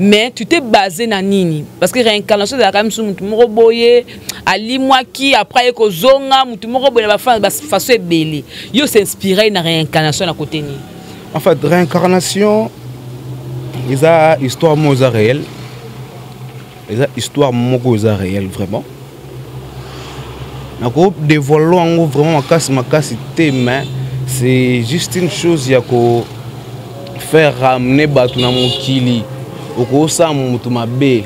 Mais tu t'es basé na nini? Parce que réincarnation ezalaka misu, motu moko boye alimwaki, après aye kozonga motu moko boye na bafaçon ebele. Yo s'inspire na réincarnation na côté nini? En fait, réincarnation eza histoire moko eza réel, eza histoire moko eza réel vraiment. Nakodévoile yango vraiment makasi makasi te, mais c'est juste une chose ya ko faire ramener bato na mokili. Okosala moto mabe,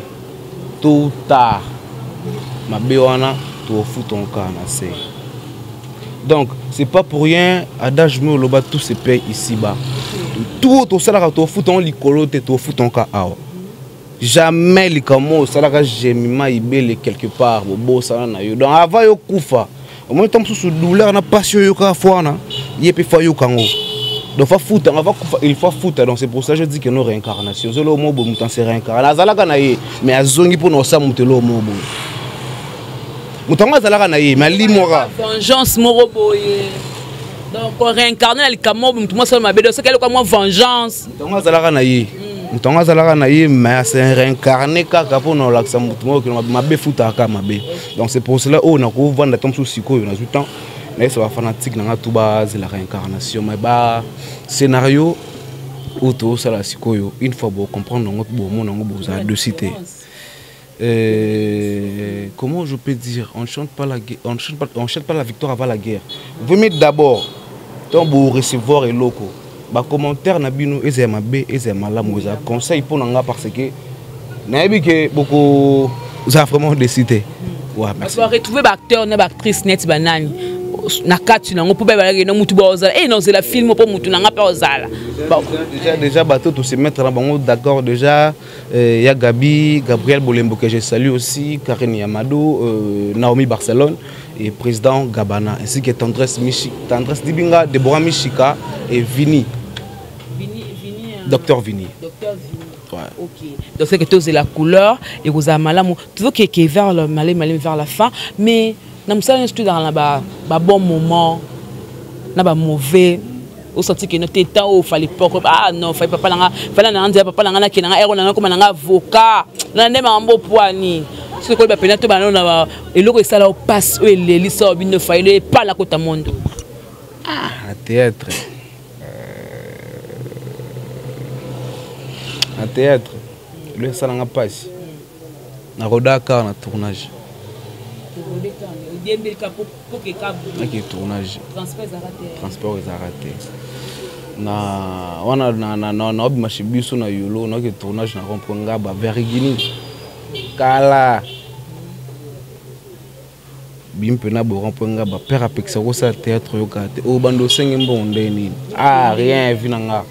tôt ou tard mabe wana tokofuta kaka na se. Donc c'est pas pour rien adage me oloba: tout se paye ici bas. Tout tosalaka, tokofuta yango likolo te, tokofuta yango kaka awa. Jamais likambo osalaka Jemima Ibele quelque part bobosana na yo. Donc avant yo kufa, omoni ntango mosusu douleur na mpasi oyo kaka fo wana ye mpe fo ayoka yango. Donc fa futa, ava kufa, il faut futa. Donc c'est pour ça je dis que no réincarnation ozolo mo boye, moto anse réincarne, azalaka na ye mais azongi mpona osala moto eloo mo boye. Moto yango azalaka na ye, mais alimwaka. Vengeance moko boye. Donc réincarné na likambo moto mwasi mabe, donc soki eloko mwa vengeance. Moto yango azalaka na ye, moto yango azalaka na ye, mais se réincarné kaka mpona olakisa moto moko mabe futaka kaka mabe. Donc c'est pour cela oyo nakovanda to mosusu sikoyo nazwi temps nayesa bafanatique na nga tu bazela réincarnation, mais ba scénario oyo tozosala sikoyo, une fois bocomprendre yango, bomona yango, bozala dosi te. Comment je peux dire, on ne chante pas la guerre, on chante pas la victoire avant la guerre. Vous mettez d'abord tant pour recevoir eloko ba commentaire na bino, eza mabe, eza malamu, eza conseil pour nga, parce que nayebi ke boko za vraiment décidé. Ouais, merci. Parce que retrouver ba acteur na ba actrice net banani na kati nango mpo bayebaka na mutu baozala e nozela film mpo mutu nanga mpe ozala. Déjà bato to se mettre na bango d'accord déjà. Ya Gabi, Gabriel Bolembo que je salue aussi, Karine Yamado, Naomi Barcelone et président Gabana, ainsi que Tendresse Michi, Tendresse Dibinga, Deborah Michika et Vini. Vini, Vini, Docteur Vini. Docteur Vini. Ouais. Ok. Donc c'est que tous la couleur et vous avez malamu. Tu veux que vers le malé malé vers la fin, mais na musala nyonso dans la ba ba bon moment, na ba mauvais. Osenti que te temps oyo fallait pas, ah non, fallait papa nanga, fallait nanga nzela papa nanga na kenanga ero nanga koma nanga avocat na nde makambo poani soki koyeba pena to bana na eloko esala o passe oyo elelisa oyo bino fallait epala kota mondo. Ah, théâtre, na théâtre lo esalanga mpasi, narodaka na tournage, nake tournage, transport ezalaka te na wana, naobima chez biso na Yolo, naoke tournage na rond-point Ngaba Vergini kala bimi mpena bo rond-point Ngaba. Père apekisa kosala théâtre, oyoka te oyo bando osenge mbongo nde nini. Ah, rien vi na nga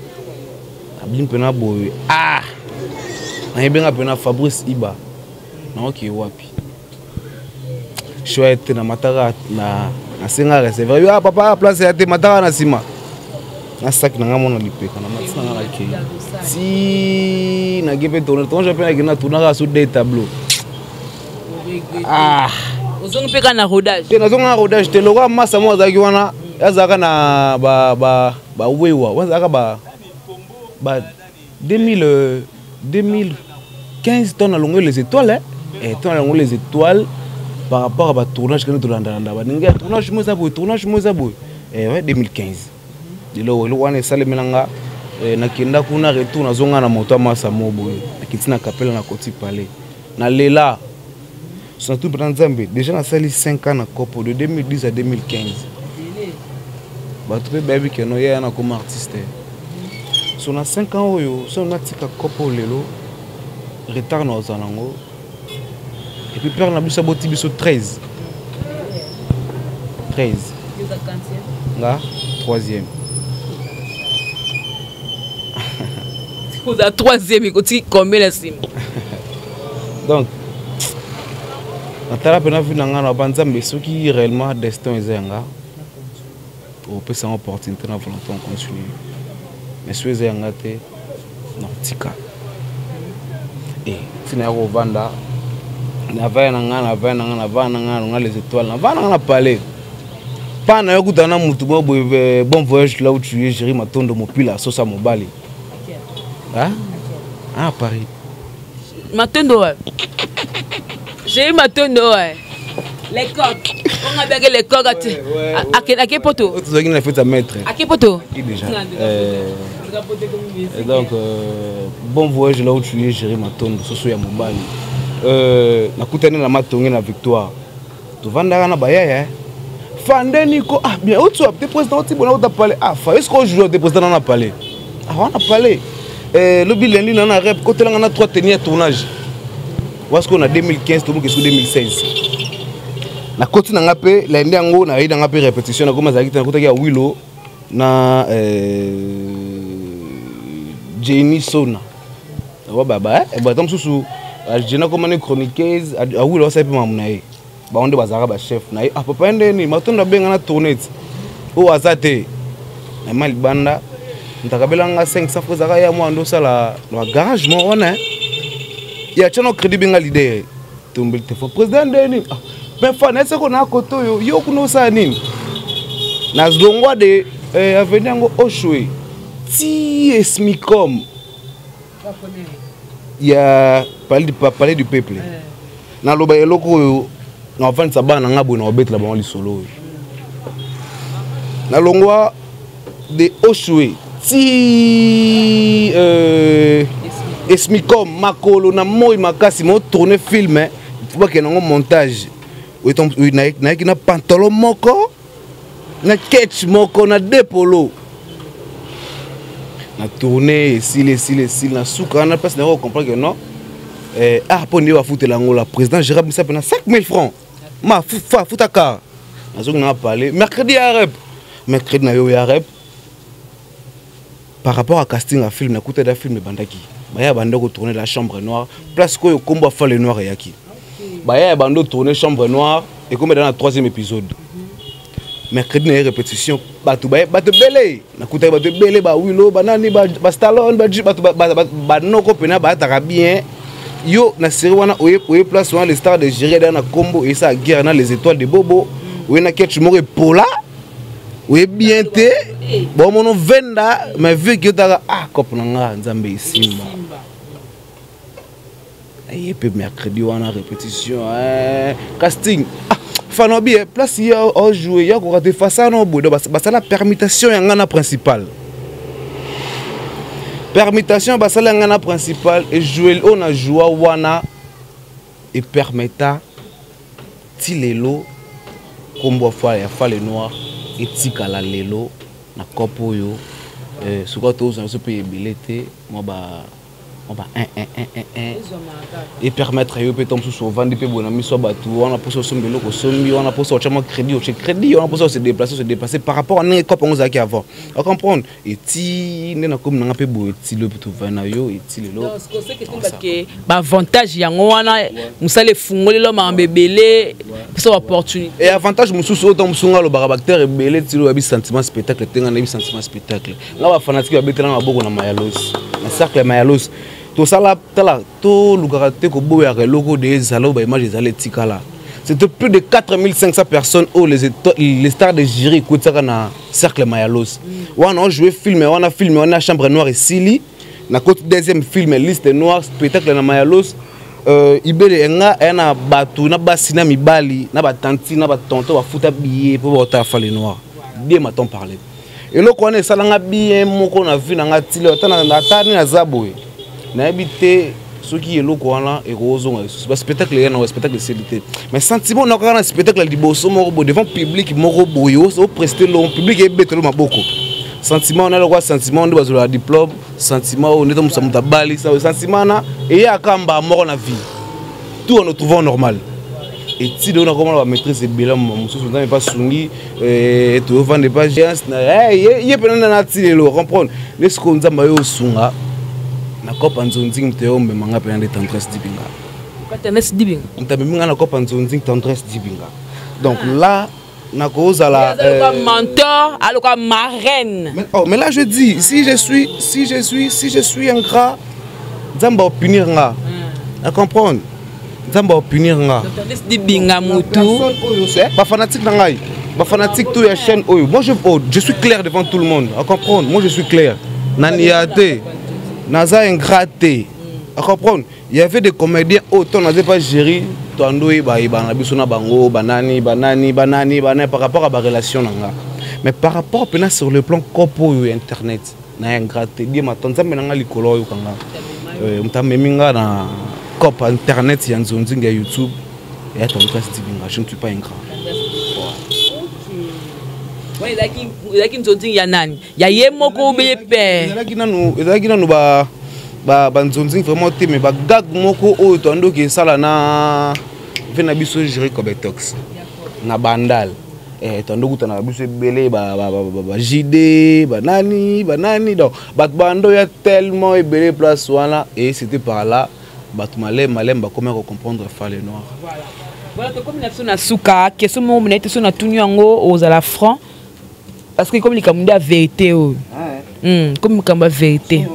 abimi mpena boye. Ah, nayebenga mpena Fabrice Iba, naoke wapi choix te, na mataka na nasenga receveur yo. Ah papa, place ya te, mataka na nsima na saki na nga mona lipeka na matisi na nga, nakei ti nake mpe tourne tournage mpe nakei na tournaka so deux tableau. Ah, ozongi mpe kaka na rodage? Te, nazonga na rodage te. Lokwa masa mo azalaki wana, azalaka na bawewa wana, azalaka ba 2000, 2015 to nalongoli les étoiles, eh, to nalongoli les étoiles par rapport à batournage kende tolandalanda baningi ya tournage mo eza boye, tournage mo eza boye. Eh, ouais, 2015 eloko eloko wana esalemelanga. Nakenda kuna, retour nazonga na moto ya masa mo boye, nakiti na kapela, na koti palais, nalela surtout mpena Nzambe. Déjà nasali 5 ans na kopo de 2010 à 2015, bato mpe bayebi keno ye ya nakoma artiste. So na 5 ans oyo, so natika kopo lelo, retard na ozala nango. Et puis père na biso aboti biso 13, 13, nga troisième. Oza troisième, ekotiki combien na nsima? Donc natala mpena vi na ngai na ba Nzambe, soki réellement destin eza yanga, opesa ngo opportunité na volonté, on continue, mais soki eza yanga te, nakotika. E ntina ya kovanda, navaya na ngai, navaya na ngai, navaya na ngai, nalonga les étoiles, navaya na ngai na palais mpa na yo, kutana na mutu moko boye. Bon voyage là où tu es, Géri Matondo Mopila Sosa mobali. Ah, ah, Paris. Matondo, ouais. J'ai eu Matondo, ouais. Les coqs. On a bien les coqs. Ake poto. Tozalaki na fête ya maître. Ake poto. Déjà. Et donc, bon voyage là où tu es, Géri Matondo, soso ya mobali. Nakutani na Matonge na Victoire. Tovandaka na bayaya. Fande Nico, ah bien, où tu as te président, tu bon, tu parlé. Ah, fa, est-ce qu'on joue te président on a parlé. Ah, on a parlé. Lobi lundi na rep côté là on a trois tenues à tournage. Parce qu'on a 2015, tout le monde est 2016. Na koti na nga mpe lundi yango, nayebi nanga mpe répétition nakoma, azalaki te, nakotaki ya Wilo na Jenny Sona wa baba bata mosusu. Jenny akomani chroniqueuse, Awilo asali mpe mamu na ye, bango nde bazalaka bachef na ye. Ah papa, ye ndeni Matondo abenga na tourne ti oyo aza te na ma libanda, moto akabelanga 500 fo ezalaka ya mwana nde osala na garage moko wana ya tia na crédit, benga leader tombeli telefone, président ndeni. Ah, Mais fa nayesi ko na kote oyo, yo kuna osala nini? Nazlongwa de avenue yango Oshwe ti Esmicom ya palais du peuple. Naloba eloko oyo navandisa bana na nga boye, na kobetela bango lisolo oyo. Nalongwa de Oshwe ti Esmicom, makolo na moi makasi, mo tourne film, fo bakende yango montage. Nayaki na pantalon moko, na ketch moko, na deux polo. Na tourne, esili, esili, esili, na suka wana place nako comprendre que non, ah, mpo nde bafutela yango la président Gérard Bisa mpena 5000 francs ma fa futa car. Nazongi nanga parler mercredi ya rep, mercredi na yo ya rep par rapport à casting ya film. Nakuta da film ebandaki, baya banda kotourner la Chambre Noire, place koyo kombo Afale Noir eyaki. Baya bando tourner Chambre Noire, ekomi dans la troisième épisode. Mercredi na ye répétition, bato baye, bato ebele. Nakutaki bato ebele, bawilo, banani, bastalone, bato banoko mpena bayataka bien. Yo na série wana oye place wana, les stars de Géri da na kombo eyesa guerre na les étoiles de Bobo. Oye na ketch moko epola, oye bien te, bomono venda. Mais vu que otaka, ah, kope na nga, Nzambe esimba. Aye mpe mercredi wana répétition, casting, ah, fanobi place ye ojoue ya koka te face ana boye. Donc basala permutation ya nga na principal, permutation basala ya nga na principal ejoue oyo na joua wana, epermeta ti lelo nkombo ya Fale Noir etikala lelo na kope oyo. Soki tozwa biso mpe ebele te, mwa ba 1 1 1 1 1 epermettre yo mpe to mosusu ovandi mpe boye na miso ya bato wana. Mposa osombi eloko, osombi wana. Mposa otya mwa crédit, otie crédit wana. Mposa ose déplace, ose déplace par rapport a ndenge kope yango ozalaki avant, ocomprendre. Eti nde nakomi nanga mpe boye, eti lobi tovai na yo, eti lelo. Baavantage yango wana, mosala efungolelo makambo ebele, mpesa baopportunité. E avantage mosusu oyo, ntango mosusu nga alobaka, baacteur ebele ti oyo bayebi sentiment spectacle te. Nga nayebi sentiment spectacle. Nga bafanatike babetelanga maboko na Mayalos, na cercle ya Mayalos. Tosala, tala, tolukaka te koboyaka eloko de ezala oyo baimage ezala etikala. C'était plus de 4500 personnes oyo les stars de Jury ekotisaka na cercle Mayalos wana. Ojoue film wana, film wana Chambre Noire esili, na koti deuxième film Liste Noire, spectacle na Mayalos. Ibele nga eya na bato, na basi, na mibali, na batanti, na batonto, bafuta billet mpo baotala Fale Noir. Bien maton parle, eloko wana esalanga bien moko na vie na nga tile. Ata nini naza boye, nayebi te soki eloko wana ekozonga lisusu. Baspectacle ya na spectacle esili te, mais sentiment na kaka na spectacle ya liboso moko boye devant public moko boye, opreste lo public ebetelo maboko, sentiment wana lokwa sentiment nde bazolaka diplôme, sentiment oyo nde mosa moto abali, sentiment wana eyaka mbaa moko na vie. Tout en nous trouvant normal, etili oyo nakomona bamaîtrise ebele mosusu. Nzambe mpe asungi, tovanda epa agence ye mpena na ti lelo, comprendre nde sikoyo Nzambe ayo osunga na kopa nzonzing. Moto yo omemanga mpena nde Tendresse Dibinga. Tendresse Dibinga. Moto amemi nga na kopa nzonzing, Tendresse Dibinga. Donc là nakozala mentor, aloka marraine. Mais, oh, mais là je dis, si je suis ingrat, Nzambe aopunir nga, à comprendre, Nzambe aopunir nga. Tendresse Dibinga mutu. Bafanatique na ngai, bafanatique tout ya chaîne oyo, moi je, oh, je suis clair devant tout le monde, à comprendre, moi je suis clair, nania te, naza ingrat te, à comprendre. Il y avait des comédiens autant naza pas gérer toando oyeba yeba na biso na bango, banani, banani, banani, banani, par rapport à barelation na nga. Mais par rapport mpena sur le plan cope oyo ya internet, na ingrat te. Die mato, Nzambe na nga likolo oyo kanga moto amemi nga na cope internet ya nzonzinga ya YouTube ya Tendresse Dibinga. Je ne suis pas ingrat. Ezalaki nzonzingi ya nani? Ya ye moko obeye mpe? Ezalaki nanu banzonzingi vraiment te, mais bagag moko oyo toandoki esala na ve na biso Jury Cobetox na Bandal, toando kutana na biso ebele, ba JD, banani, banani. Donc bato bando ya tellement ebele place wana, et c'était par là bato maleme maleme bakomi kocomprendre Fale Noir. Voilà, tokomi na biso na suka. Question moko na ye te, so natuni yango, ozala franc, parce que ekomi likambo nde ya vérité oyo, ekomi likambo ya vérité.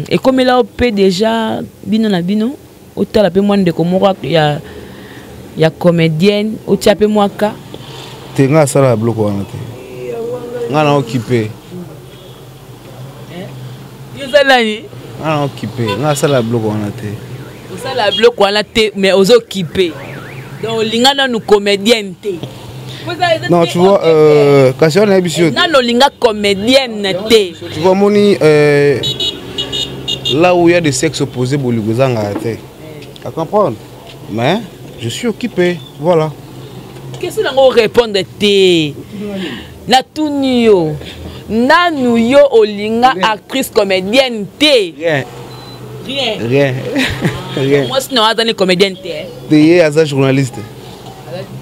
Ekomela yo mpe déjà bino na bino, otala mpe mwa ndeko moko ya Ya comédienne otia mpe mwaka te. Ngai asalaka biloko wana te, ngai na okipe. Yo oza nani? Ngai na okipe, ngai asalaka biloko wana te. Osala biloko wana te, mais ozokipe, donc olinga nanu comédienne te? Non, tu vois, kasi wana nayebisi yo. Nanu olinga comédienne te? Tu vois, moni là où il y a des sexes opposés, bolingo ezangaka te à comprendre, mais je suis occupé, voilà. Question nango répondre te. Natuni yo, nanu yo olinga actrice comédienne te? Rien. Rien? Rien, rien. Mwasi na aza ni comédienne te? Te, ye aza journaliste.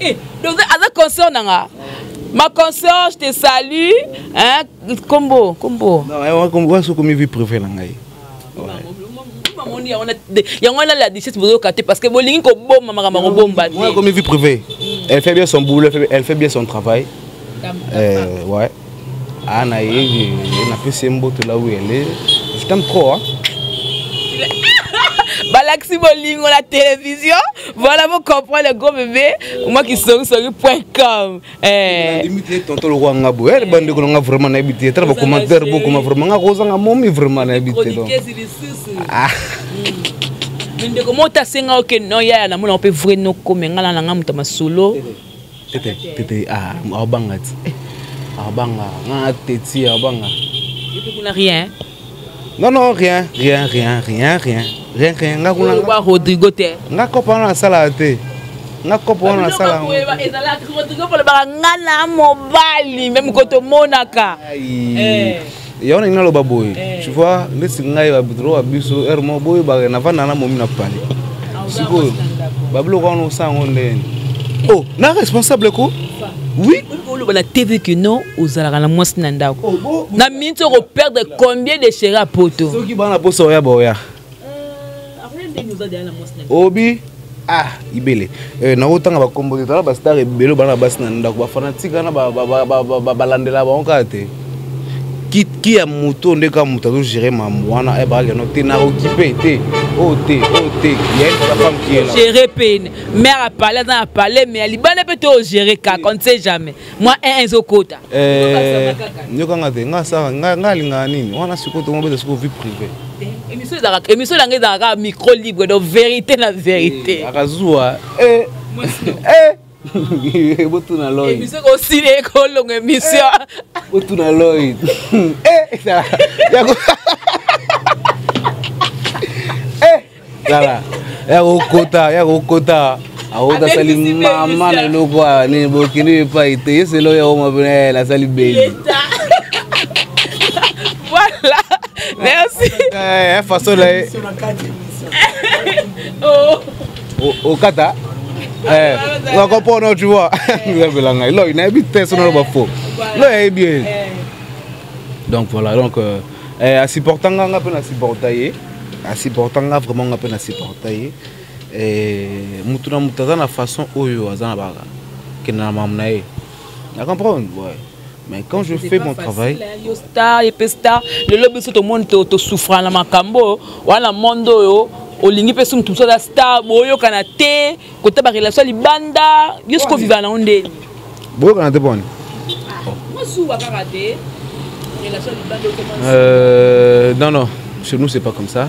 Eh, donc aza consort nanga, ma consort, je te salue, hein. Kombo, kombo? Non, wasi okomi vie privée na ngai. Bamoni yango wana, la 17 bozoyoka te, parce que bolingi kobomba makambo ya kobomba te. Moi, comme vie privée, elle fait bien son boulot, elle fait bien son travail. Ouais, ah, na ye napesi ye mbote là où elle est. Je t'aime trop, hein. Balakisi bolingo la télévision. Voilà, vous comprenez le gros bébé moi qui songisongi.com. Eh. Ndimi te, tonton lokwa nga boye, bandeko na nga, vraiment nayebi te. Tala bacommentaire bokoma, vraiment nga kozanga momi, vraiment nayebi te. Donc ah. Ndeko moko asenga oke no yaya, namona mpe vrai nokome nga na nanga moto ya masolo. Tete, tete, ah, aobanga ti, aobanga nga teti, aobanga. Epe kuna rien? Non, non, rien, rien, rien, rien, rien, rien, rien. Nga kuna Ba Rodrigo te? Nga kopa wana nasalaka te, nga kopa wana nasala. Ezalaka Rodrigo polobaka nga na mobali meme kotomonaka. Yango nangi naloba boye, tu vois, ndeti ngai babitro ya biso heure moko boyebaka navanda na momi na pale. Sikoyo babiloko wana osala yango ndeni? Oh, na responsable ko, oui. Oloba na TV ke non, ozalaka na mwasi na ndako. Na miniti okoperdre combien de chéri ya poto? Soki bana posa oya, baoya obi. Ah, ibele nakotanga bakombo te. Tala bastar ebele, bana basi na ndako, bafanatique wana balandela bango kaka te. Ki ya moto nde kaka moto azogérer mambo wana, bakeno te, na okipe te, oyo te, oyo te. Ya une femme qui est là. Gérer pene mare apale, aza na palais, mais ya libanda mpe te, ogérer kaka, on ne sait jamais, moi un ezokota. Nyokanga te, nga sara nga alingaka nini wana. Sikoyo tomobeta sikoyo vie privée. Émission ezalaka, émission nanga ezalaka micro libre, donc vérité na vérité. Akazuwa botuna loi. Émission kosila, ekolonga émission. Botuna loi. Tala, ya kokota, ya kokota, akota, asali mama na eloko awa nini, bokende epai te, yeselo ya oma pene nasali beli. Voilà, merci. Façon na ye okata oza comprendre, tu vois, nzambela ngai loi nayebi te, so naloba faux, loi ayebi ye. Donc voilà, donc asupporta nga, nga mpe na supporta ye, asupporta nga vraiment, nga mpe na supporta ye. Mutu na mutu aza na façon oyo aza na bakende na makambo na ye, na comprendre, ouais. Mais quand je fais mon travail. Yo star, ye mpe star, lelo biso tomoni tosouffra na makambo wana. Monde oyo olingi mpe so motu mosusu aza star, boyokana te, kota barelation ya libanda, yo soki ovivaka nango ndeni? Boyokana te poni? Mosuwa kaka te, relation ya libanda. Non, non, chez nous c'est pas comme ça.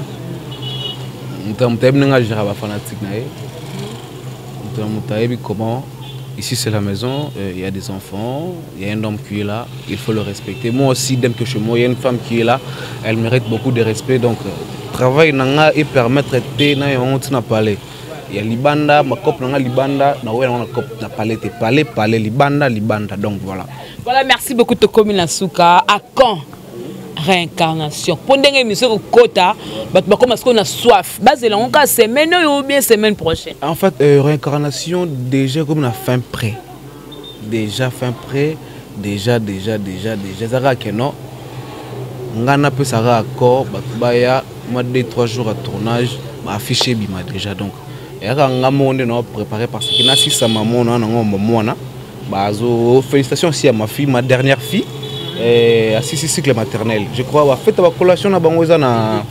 Moto moto ayebi ndenge agéra bafanatique na ye, moto na moto ayebi comment. Ici c'est la maison, il y a des enfants, il y a un homme qui est là, il faut le respecter. Moi aussi, dès que chez moi, il y a une femme qui est là, elle mérite beaucoup de respect. Donc, travail nanga et permettre te na yango tina parler. Il y a libanda, ma cop nanga libanda, na ouais na cop na parler te parler parler libanda libanda. Donc voilà. Voilà, merci beaucoup, tokomi na suka. À quand réincarnation? Mpo ndenge émission kokota, bato bakoma sikoyo na soif, bazela yango kaka semaine oyo ou bien semaine prochaine? En fait, réincarnation déjà comme na fin prêt, déjà fin prêt, déjà, déjà, déjà, déjà. Ezalaka ke non, ngai napesaka accord, bato baya mwa 2 3 jours ya tournage, baaffiche ebima déjà. Donc eyaka nga moko nde na préparé, parce que nasisama mona nango mwana bazo. Félicitations aussi à ma fille, ma dernière fille, asisi cycle maternel, je crois. Bafete bacollation na bango eza na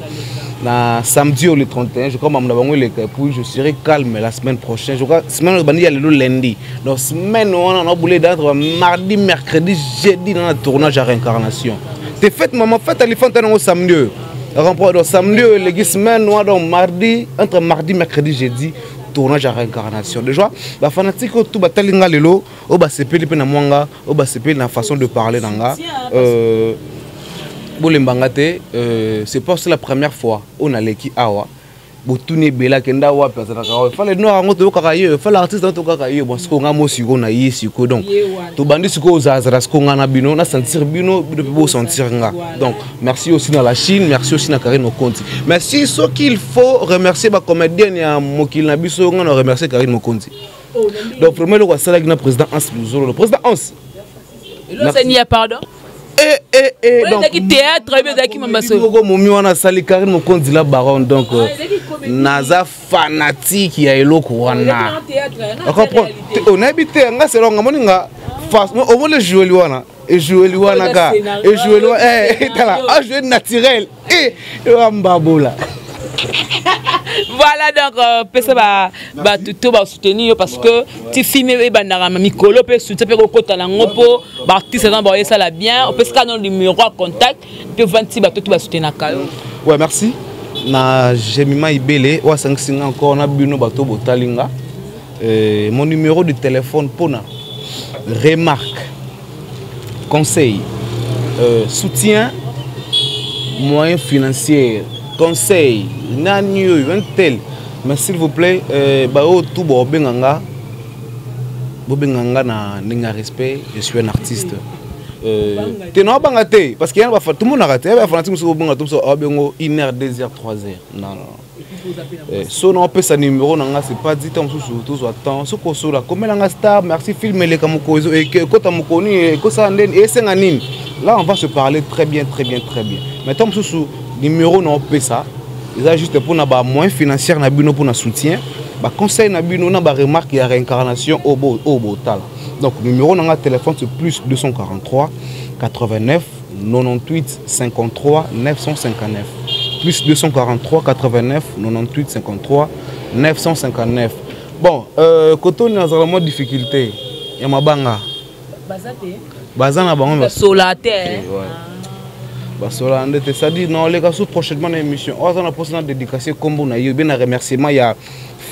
Na samedi oyo le 31, je crois mamu na bango eleka, et puis je serai calme la semaine prochaine. Je crois semaine oyo bandi ya lelo lundi, donc semaine wana na bule d'entre mardi, mercredi, jeudi na tournage ya Réincarnation. Te fête mama, fête alifanta nango samedi oyo. Comprends? Donc samedi oyo eleki, semaine wana, donc mardi, entre mardi, mercredi, jeudi, tournage ya Réincarnation. Déjà bafanatique oyo tu batali nga lelo, oyo basepeli mpe na mwanga, oyo basepeli na façon de parler na nga, bolembanga te. C'est pas la première fois oyo naleki awa. Botuni ebele, akenda wapi, azalaka wapi? Fale noir yango toyokaka ye, fale artiste yango toyokaka ye. Bon, sikoyo nga mo sikoyo na ye sikoyo, donc tobandi sikoyo ozalazala sikoyo nga na bino, na sentir bino, bino mpe bosentir nga. Donc merci aussi na la Chine, merci aussi na Karine Mokonzi. Merci. Soki il faut remercier bacomédienne ya mokili na biso, nga na remercier Karine Mokonzi. Donc vraiment eloko asalaki na président Hans Luzolo, le président Hans. Elosani ya pardon. Ezalaki théâtre, ebi ezalaki mambaso moko momi wana asali Karine Mokonzi la baronne. Donc naza fanatique ya eloko wana, ocomprendre? Onayebi te, nga selonga moni nga omoni ejoueli wana, ejoueli wana ka ejoueli wana, tala ajoue naturel e mbabola. Voilà, donc pesa bato to basoutenir yo, parce que ti film ebandaka mikolo mpe soutien mpe kokota nango mpo baartiste eza baoyesala bien. Opesaka no numéro ya contact mpe vanti bato to basoutenaka yo. Ouais, merci na Jemima Ibele oyo asangisi nga encore na bino bato botali nga. Mon numéro de téléphone mpona remarque, conseil, soutien, moyen financier, conseil nani oyo un tel. Mais s'il vous plaît, baoyo tout baobenga nga, bobenga nga na ndenge ya respect. Je suis un artiste te, na obanga te, parce que yana tomonaka te bafanatique mosusu obonga to mosusu abengo une heure, 2 heures, 3 heures. Non, non. So na opesa numéro na nga, c'est pas dit. Ntango mosusu tozwa temps, soki osola komela nga star, merci, film eleka mokolo, ekota mokolo nini, ekosala ndeni, esenga nini, là on va se parler très bien, très bien, très bien. Mais ntango mosusu numéro na opesa eza juste mpona bamoyen financière na bino, mpona soutien, baconseil na bino na baremarque ya Réincarnation oyo botala. Donc numéro na nga téléphone, c'est plus 243 89 98 53 959, plus 243 89 98 53 959. Bon, koto nazala mwa difficulté ya mabanga, baza na bango. Basola te. Basola nde te, c'est-à-dire naoleka so prochainement na émission oyo aza na mposa na dédicace nkombo na yo, be na remerciement ya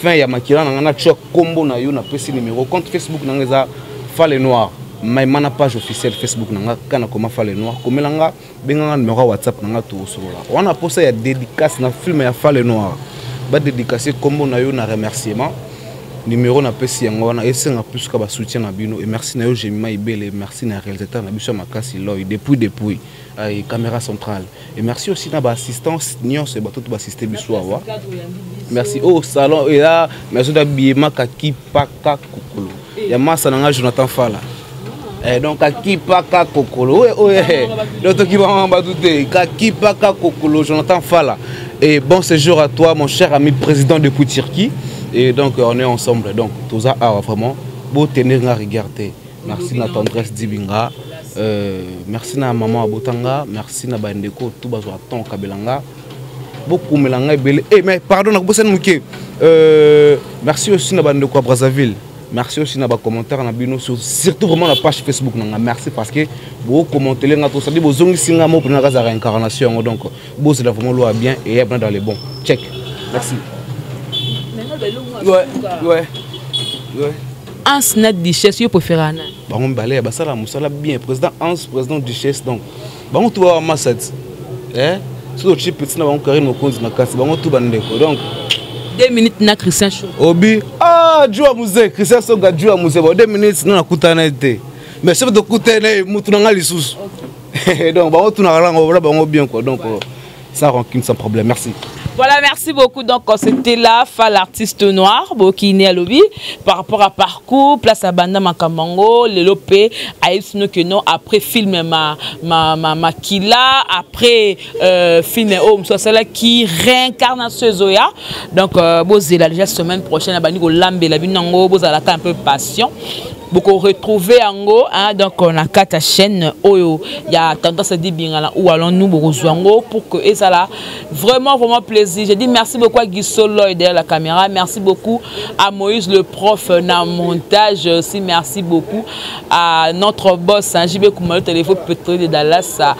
fin ya makila na nga, na tia nkombo na yo, napesi numéro. Compte Facebook na nga eza Fale Noir Maima, na page officielle Facebook na nga kaka na koma Fale Noir. Komela nga, benganga numéro ya WhatsApp na nga, tokosolola wana. Mposa ya dédicace na film ya Fale Noir, badédicace nkombo na yo na remerciement, numéro napesi yango wana. Esenga plus ka basoutien na bino. Et merci na yo Jemima Ibele, merci na réalisateur na biso ya makasi Loi depuis ay caméra centrale, et merci aussi na baassistance nyonso, bato to baassiste biso awa. Merci au salon eza maison d'habillement Kakipaka Kokolo ya masa na nga Jonathan Fala. Donc Kakipaka Kokolo oyo oyo, donc tokibanga bato te, Kakipaka Kokolo, Jonathan Fala. Et bon séjour à toi, mon cher ami président depuis Turquie. Et donc on est ensemble, donc toza awa vraiment botenir nga rigueur te. Merci na Tendresse Dibinga, merci na maman abotanga, merci na bandeko tout bazwa temps kabelanga, bokumela ngai ebele. Mais pardon, nakobosani moke. Merci aussi na bandeko ya Brazzaville, merci aussi na bacommentaire na bino, surtout vraiment na page Facebook na nga. Merci parce que bokommentele nga to, c'est-à-dire bozongisi nga mo mpena kazala Réincarnation yango. Donc bozela vraiment loa bien et ya dans les bons check. Merci. Ouais. Hans na Duchesse, yo préféré nani? Bango mibale basala mosala bien, président Hans, président Duchesse. Donc bango tu bawa masati, soki otie petit na bango Karine Mokonzi na kasi, bango tu bandeko. Donc 2 minutes na Christian Show. Obi ah jua musée Christian Soga jua musée. Bon, 2 minutes no nakutana ye te, mais soki tokutana ye mutu na nga lisusu. Donc bango tunaka lango na bango bien quoi. Donc sans rancune, sans problème, merci. Voilà, merci beaucoup. Donc, c'était là, Fa l'artiste noir, Bokine Alobi, par rapport à parcours, place à Banda Makamango, le Lopé, Aïsno que non, après film ma Kila, après film Oh, celle qui réincarne ce Zoya. Donc, bon, c'est la déjà semaine prochaine, Bani Lambe, la Binango, vous allez un peu patient. Boko retrouver yango, hein, donc on a quatre chaînes oyo ya tendance dibingana où allons-nous bokozwa yango pour que ezala vraiment vraiment plaisir. Je dis merci beaucoup à Guy Soloy derrière la caméra, merci beaucoup à Moïse le prof na montage aussi, merci beaucoup à notre boss, hein, JB Koumalo, téléphone pétrolier de Dallas, hein,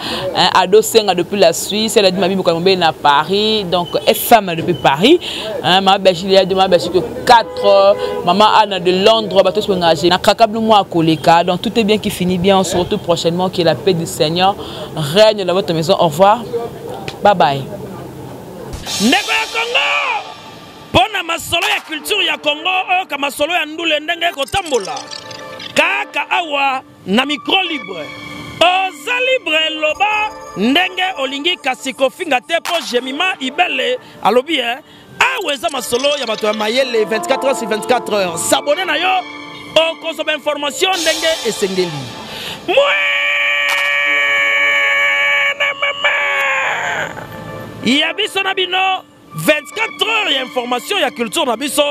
Ado Senga depuis la Suisse, elle a dit Mabi Bokamombe na Paris, donc FM depuis Paris, hein, ma Belgique, de ma Belgique 4, maman Anna de Londres, bato na kakablu moi koleka. Donc tout est bien qui finit bien, on se retrouve prochainement, que la paix du Seigneur règne dans votre maison. Au revoir. Bye bye. Ndeko ya Congo, mpo na masolo ya culture ya Congo, oyoka masolo ya ndule ndenge ekotambola kaka awa na micro libre. Oza libre, loba ndenge olingi, kasi kofinga te, mpo Jemima Ibele alobi eh, awa eza masolo ya bato ya mayele 24 heures sur 24 heures. S'abonner na yo, okozwa ba information ndenge esengeli. Mwene mama ya biso na bino 24 heures ya information ya culture na biso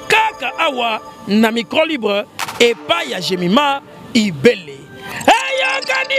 kaka awa na micro libre epai ya Jemima Ibele. Eyokani!